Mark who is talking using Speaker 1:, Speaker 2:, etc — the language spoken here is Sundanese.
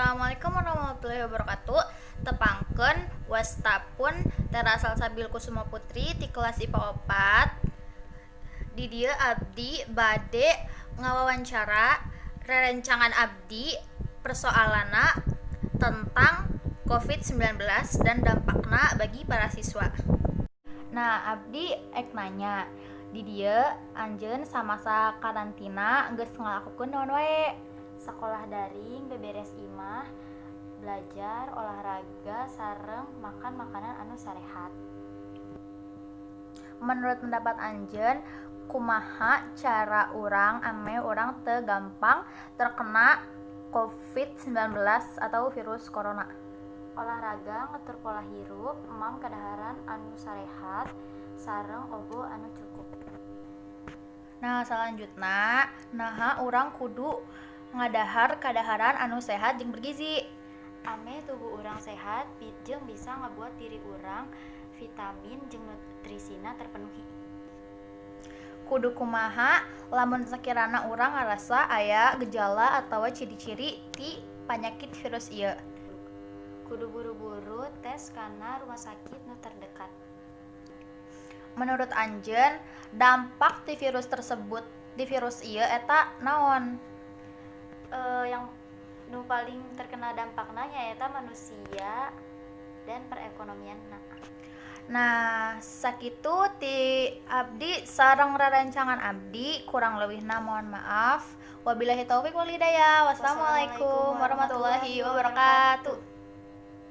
Speaker 1: Assalamualaikum warahmatullahi wabarakatuh. Tepangkeun, wasta pun Tera Salsabil Kusuma Putri ti kelas IPA 4. Di dieu abdi bade ngawawancara rerencangan abdi, persoalanna tentang COVID-19 dan dampakna bagi para siswa. Nah, abdi ek nanya, di dieu anjeun samasa karantina geus ngalakukeun naon wae?
Speaker 2: Sekolah daring, beberes imah, belajar, olahraga, sareng makan makanan anu sarehat.
Speaker 1: Menurut pendapat anjeun, kumaha cara urang ameh urang teu gampang terkena COVID-19 atau virus corona?
Speaker 2: Olahraga, ngatur pola hirup, emam kadaharan anu sarehat, sareng obo anu cukup.
Speaker 1: Nah, selanjutnya, naha urang kudu ngadahar kadaharan anu sehat jeung bergizi?
Speaker 2: Ameh tubuh urang sehat jeung bisa ngabuat diri urang vitamin jeung nutrisina terpenuhi.
Speaker 1: Kudu kumaha lamun sakirana urang ngarasa aya gejala atawa ciri-ciri ti panyakit virus ieu?
Speaker 2: Kudu buru-buru tes kana rumah sakit nu terdekat.
Speaker 1: Menurut anjeun, dampak ti virus tersebut, di virus ieu eta naon?
Speaker 2: Yang nu paling terkena dampakna nyaeta manusia dan perekonomianna.
Speaker 1: Nah, sakitu ti abdi sareng rerencangan abdi, kurang leuwihna mohon maaf. Wabillahi taufik wal hidayah. Wassalamualaikum warahmatullahi wabarakatuh.